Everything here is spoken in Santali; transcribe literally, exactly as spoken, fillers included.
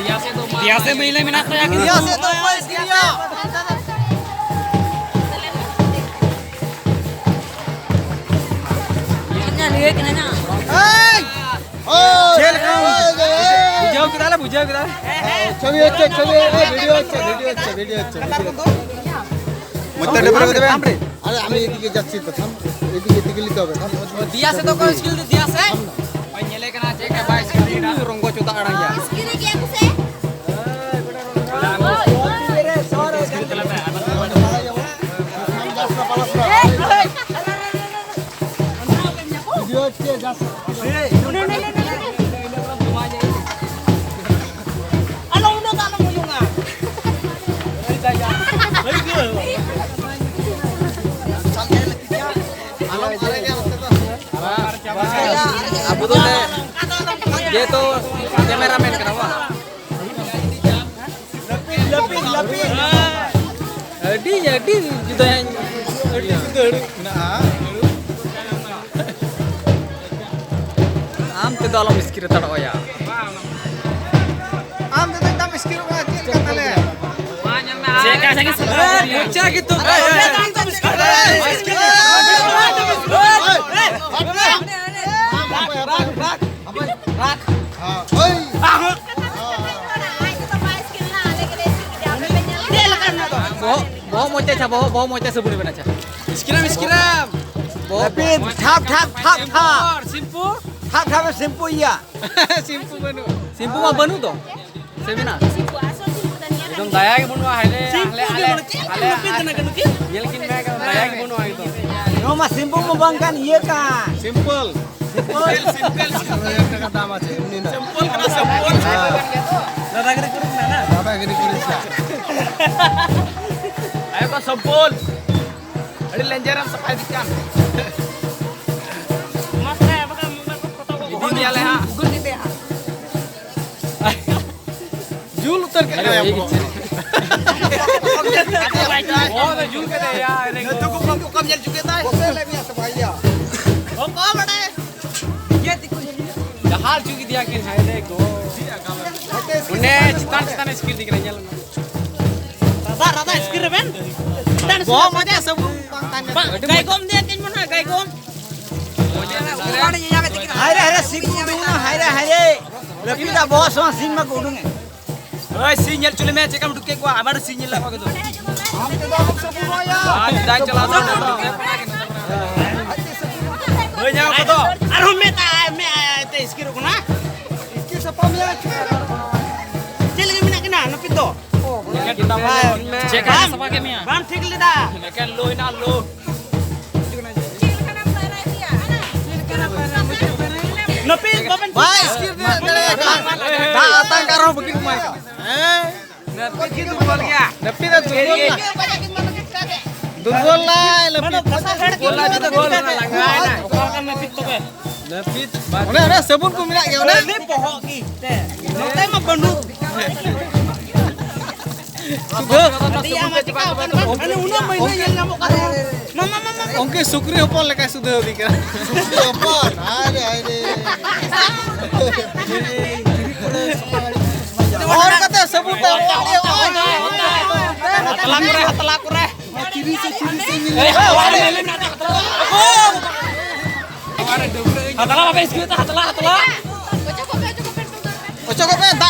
ᱫᱮᱭᱟ ᱥᱮ ᱢᱟᱹᱭᱞᱟᱹ ᱢᱮᱱᱟᱜ ᱛᱟᱭᱟ ᱠᱤᱱᱛᱩ᱾ ᱫᱮᱭᱟ ᱥᱮ ᱫᱚ ᱚᱠᱚᱭ ᱥᱠᱨᱤᱱ ᱨᱮᱭᱟᱜ? ᱧᱮᱞ ᱠᱟᱱᱟ ᱧᱟ᱾ ᱪᱮᱫ ᱞᱮᱠᱟ? ᱵᱩᱡᱷᱟᱹᱣ ᱠᱮᱫᱟ ᱞᱮ, ᱵᱩᱡᱷᱟᱹᱣ ᱠᱮᱫᱟ ᱞᱮ᱾ ছবি হচ্ছে, ছবি, এই ভিডিও হচ্ছে, ভিডিও হচ্ছে, ভিডিও হচ্ছে। মধ্যে ডুবে দেবে। আরে আমি এদিকে যাচ্ছি তো, থাম। এদিকে, এদিকে নিতে হবে, থাম। দিয়াছে তো কোন স্কিল দিয়াছে? ওই ᱧᱮᱞᱮ ᱠᱟᱱᱟ ᱪᱮᱫ ᱞᱮᱠᱟ ᱵᱟᱭ ᱥᱠᱨᱤᱱ ᱨᱮ ᱨᱚᱝᱜᱚ ᱪᱚᱫᱟ ᱟᱲᱟᱝ ᱭᱟ᱾ ᱥᱠᱨᱤᱱ ᱨᱮ ᱜᱮ ᱟᱹᱜᱩ ᱥᱮ᱾ ᱟᱞᱚ ᱩᱱᱟᱹᱜ ᱫᱚ ᱟᱞᱚᱢ ᱩᱭᱩᱝᱟ᱾ ᱟᱵᱚ ᱫᱚ ᱡᱮᱦᱮᱛᱩ ᱠᱮᱢᱮᱨᱟᱢᱮᱱ ᱠᱟᱱᱟ ᱵᱚᱱ᱾ ᱟᱹᱰᱤ, ᱟᱹᱰᱤ ᱡᱩᱫᱟᱹ, ᱟᱹᱰᱤ ᱡᱩᱫᱟᱹ ᱟᱹᱲᱩ ᱢᱮᱱᱟᱜᱼᱟ᱾ ᱟᱢ ᱛᱮᱫᱚ ᱟᱞᱚᱢ ᱤᱥᱠᱤᱨ ᱦᱟᱛᱟᱲᱚᱜᱼᱟ ᱭᱟ᱾ ᱟᱢ ᱛᱮᱫᱚ ᱮᱠᱫᱚᱢ ᱤᱥᱠᱤᱨᱚᱜ ᱠᱟᱱᱟ, ᱪᱮᱫ ᱞᱮᱠᱟ ᱛᱟᱞᱮ? ᱪᱮᱫ ᱞᱮᱠᱟ ᱥᱟᱺᱜᱤᱧ ᱥᱮᱫ? ᱢᱚᱪᱟ ᱜᱮᱛᱚ᱾ ᱵᱚᱦᱚᱜ, ᱵᱚᱦᱚᱜ ᱢᱚᱡᱽ ᱛᱮ ᱟᱪᱪᱷᱟ, ᱵᱚᱦᱚᱜ, ᱵᱚᱦᱚᱜ ᱢᱚᱡᱽ ᱛᱮ ᱥᱟᱵᱚᱱ ᱵᱮᱱ ᱟᱪᱪᱷᱟ᱾ ᱤᱥᱠᱨᱟᱢ, ᱤᱥᱠᱨᱟᱢ᱾ ᱵᱚᱦᱚᱜ ᱞᱟᱹᱯᱤᱛ, ᱴᱷᱟᱯ, ᱴᱷᱟᱯ, ᱴᱷᱟᱯ, ᱴᱷᱟᱯ᱾ ᱥᱤᱢᱯᱩ? ᱴᱷᱟᱯ, ᱴᱷᱟᱯ ᱮ ᱥᱤᱢᱯᱩ ᱤᱭᱟ᱾ ᱥᱤᱢᱯᱩ ᱵᱟᱹᱱᱩᱜ᱾ ᱥᱤᱢᱯᱩ ᱢᱟ ᱵᱟᱹᱱᱩᱜ ᱫᱚ᱾ ᱥᱮ ᱢᱮᱱᱟᱜ? ᱮᱠᱫᱚᱢ ᱫᱟᱭᱟ ᱜᱮ ᱵᱟᱹᱱᱩᱜᱼᱟ, ᱦᱟᱭᱞᱮ, ᱥᱤᱢᱯᱩ ᱟᱞᱮ, ᱜᱮ ᱟᱞᱮ, ᱵᱟᱹᱱᱩᱜ, ᱪᱮᱫ ᱟᱞᱮ, ᱞᱟᱹᱯᱤᱛ ᱠᱟᱱᱟ ᱠᱟᱹᱱᱩ ᱠᱤ? ᱧᱮᱞ ᱠᱤᱱ ᱢᱮ, ᱮᱠᱫᱚᱢ ᱫᱟᱭᱟ ᱜᱮ ᱵᱟᱹᱱᱩᱜᱼᱟ ᱮᱠᱫᱚᱢ᱾ ᱱᱚᱣᱟ ᱢᱟ ᱥᱤᱢᱯᱩ ᱢᱟ ᱵᱟᱝ ᱠᱟᱱ, ᱤᱭᱟᱹ ᱠᱟᱱ᱾ ᱥᱤᱢᱯᱚᱞ᱾ ᱥᱤᱢᱯᱚᱞ᱾ ᱥᱤᱢᱯᱚᱞ ᱠᱟᱱᱟ, ᱥᱤᱢᱯᱚᱞ᱾ ᱫᱟᱫᱟ ᱜᱤᱨᱤ ᱠᱚᱨᱮ ᱢᱮᱱᱟᱜᱼᱟ᱾ ᱫᱟᱫᱟ ᱜᱤᱨᱤ ᱠᱚᱨᱮ ᱢᱮᱱᱟᱜᱼᱟ᱾ ᱟᱭᱳ ᱠᱚ ᱥᱤᱢᱯᱚᱞ᱾ ᱟᱹᱰᱤ ᱞᱮᱸᱡᱮᱨ ᱮᱢ ᱥᱟᱯᱷᱟ ᱤᱫᱤᱜ ᱠᱟᱱ᱾ ᱤᱫᱤ ᱢᱮᱭᱟᱞᱮ ᱦᱟᱸᱜ᱾ ᱡᱩᱞ ᱩᱛᱟᱹᱨ ᱠᱮᱫ ᱢᱮᱭᱟ ᱵᱚᱦᱚᱜ᱾ ᱵᱚᱦᱚᱜ ᱫᱚ ᱡᱩᱞ ᱠᱮᱫᱟᱭᱟ᱾ ᱱᱟᱹᱛᱩ ᱠᱚ ᱠᱚᱢ ᱠᱚ ᱠᱚᱢ ᱧᱮᱞ ᱪᱩᱠᱮᱫᱟᱭ᱾ ᱵᱚᱥᱮ ᱞᱮ ᱢᱮᱭᱟ ᱥᱮ ᱵᱷᱟᱭᱟ? ᱚᱠᱚᱭ ᱵᱟᱰᱟᱭ? ᱦᱟᱨ ᱦᱚᱪᱚ ᱠᱮᱫᱮᱭᱟ ᱠᱤᱱ, ᱦᱟᱭ ᱨᱮ ᱜᱚ᱾ ᱚᱱᱮ ᱪᱮᱛᱟᱱ ᱪᱮᱛᱟᱱ ᱥᱠᱨᱤᱱ ᱨᱮ ᱧᱮᱞ ᱢᱮ᱾ ᱨᱟᱫᱟ, ᱨᱟᱫᱟ ᱥᱠᱨᱤᱱ ᱨᱮ ᱢᱮᱱ᱾ ᱪᱮᱛᱟᱱ ᱵᱚᱦᱚᱜ ᱥᱠᱨᱤᱱ ᱨᱮ᱾ ᱢᱚᱡᱟ ᱥᱟᱵᱩᱱ ᱵᱟᱝ ᱛᱟᱦᱮᱱ ᱠᱟᱱᱟ᱾ ᱵᱟᱝ, ᱜᱟᱭᱜᱚᱢ ᱫᱮ ᱠᱤᱱ ᱢᱚᱱᱟ, ᱜᱟᱭᱜᱚᱢ᱾ ᱦᱟᱭ ᱨᱮ, ᱦᱟᱭ ᱨᱮ, ᱥᱤᱝ ᱠᱚ ᱩᱰᱩᱝ ᱮᱱᱟ, ᱦᱟᱭ ᱨᱮ, ᱦᱟᱭ ᱨᱮ᱾ ᱞᱟᱹᱯᱤᱛ ᱟᱜ ᱵᱚᱦᱚᱜ ᱥᱚᱢᱟᱱ ᱥᱤᱝ ᱢᱟᱠᱚ ᱩᱰᱩᱝ ᱮᱱ᱾ ᱳᱭ, ᱥᱤᱝ ᱧᱮᱞ ᱦᱚᱪᱚ ᱞᱮᱢᱮ, ᱪᱮᱫ ᱞᱮᱠᱟᱢ ᱩᱰᱩᱠ ᱠᱮᱫ ᱠᱚᱣᱟ, ᱟᱵᱟᱨ ᱥᱤᱝ ᱧᱮᱞ ᱞᱮ ᱠᱚᱣᱟ ᱠᱤᱱᱛᱩ᱾ ᱟᱢ ᱛᱮᱫᱚ ᱟᱞᱚᱢ ᱥᱟᱵᱩᱱᱚᱜᱼᱟ᱾ ᱟᱨ ᱡᱟᱭ ᱪᱟᱞᱟᱣ ᱫᱚ᱾ ᱦᱳᱭ, ᱧᱟᱢ ᱠᱚᱫᱚ᱾ ᱟᱨᱦᱚᱸ ᱢᱮ ᱛᱟᱭ, ᱢᱮ ᱟᱭ, ᱛᱮ ᱤᱥᱠᱤᱨᱚᱜ ᱠᱟᱱᱟ᱾ ᱤᱥᱠᱤᱨ ᱥᱟᱯᱷᱟ ᱢᱮᱭᱟ, ᱪᱮᱫ? ᱪᱮᱫ ᱞᱟᱹᱜᱤᱫ ᱢᱮᱱᱟᱜ ᱠᱤᱱᱟ ᱱᱩᱠᱤᱱ ᱫᱚ? ᱪᱮᱫ ᱠᱟᱱᱟ ᱥᱟᱯᱷᱟ ᱠᱮᱫ ᱢᱮᱭᱟ? ᱵᱟᱢ ᱴᱷᱤᱠ ᱞᱮᱫᱟ᱾ ᱮᱠᱮᱱ ᱞᱳ ᱦᱮᱱᱟᱜ ᱞᱳ᱾ ᱱᱟᱹᱯᱤᱛ ᱵᱟᱵᱮᱱ ᱵᱟᱭ ᱤᱥᱠᱤᱨ ᱫᱟᱲᱮᱭᱟᱜ ᱠᱟᱱᱟ᱾ ᱫᱟᱜ ᱟᱛᱟᱝ ᱠᱟᱱ ᱨᱮᱦᱚᱸ ᱵᱟᱹᱠᱤᱱ ᱮᱢᱟᱭ ᱠᱟᱱᱟ᱾ ᱦᱮᱸ? ᱱᱟᱹᱯᱤᱛ ᱜᱮ ᱫᱩᱨᱵᱚᱞ ᱜᱮᱭᱟ᱾ ᱱᱟᱹᱯᱤᱛ ᱫᱚ ᱫᱩᱨᱵᱚᱞ ᱱᱟᱭ᱾ ᱫᱩᱨᱵᱚᱞ ᱱᱟᱭ, ᱱᱟᱹᱯᱤᱛ᱾ ᱫᱩᱨᱵᱚᱞ ᱱᱟᱭ, ᱞᱟᱸᱜᱟᱭᱮᱱᱟᱭ᱾ ᱚᱠᱟ ᱞᱮᱠᱟᱱ ᱱᱟᱹᱯᱤᱛ ᱛᱚᱵᱮ? ᱱᱟᱹᱯᱤᱛ ᱵᱟᱝ᱾ ᱚᱱᱮ, ᱚᱱᱮ ᱥᱟᱵᱚᱱ ᱠᱚ ᱢᱮᱱᱟᱜ ᱜᱮᱭᱟ, ᱚᱱᱮ? ᱟᱹᱰᱤ ᱵᱚᱦᱚᱜ ᱜᱮ᱾ ᱱᱚᱛᱮ ᱢᱟ ᱵᱟᱹᱱᱩᱜ᱾ ᱥᱩᱫᱷᱟᱹ᱾ ᱟᱹᱰᱤ ᱟᱢ ᱪᱤᱠᱟ ᱠᱟᱱ ᱵᱟᱝ? ᱦᱟᱱᱮ ᱩᱱᱟᱹᱜ ᱢᱟᱹᱭᱞᱟᱹ ᱧᱮᱞ ᱧᱟᱢᱚᱜ ᱠᱟᱱ ᱨᱮᱦᱚᱸ᱾ ᱢᱟ, ᱢᱟ, ᱢᱟ, ᱢᱟ᱾ ᱩᱱᱠᱤ ᱥᱩᱠᱨᱤ ᱦᱚᱯᱚᱱ ᱞᱮᱠᱟᱭ ᱥᱩᱫᱷᱟᱹᱣ ᱤᱫᱤ ᱠᱟᱱᱟ᱾ ᱥᱩᱠᱨᱤ ᱦᱚᱯᱚᱱ, ᱦᱟᱭ ᱨᱮ, ᱦᱟᱭ ᱨᱮ᱾ ᱦᱚᱲ ᱠᱟᱛᱮ ᱥᱟᱵᱚᱱ ᱛᱮ ᱚᱠᱚᱭ ᱞᱮ ᱚᱠᱚᱭ? ᱦᱟᱛᱞᱟ ᱠᱚᱨᱮ, ᱦᱟᱛᱞᱟ ᱠᱚᱨᱮ᱾ ᱦᱟᱛᱞᱟ ᱵᱟᱯᱮ ᱤᱥᱠᱤᱨ ᱛᱟ, ᱦᱟᱛᱞᱟ, ᱦᱟᱛᱞᱟ᱾ ᱚᱪᱚᱜᱚᱜ ᱯᱮ, ᱫᱟᱜ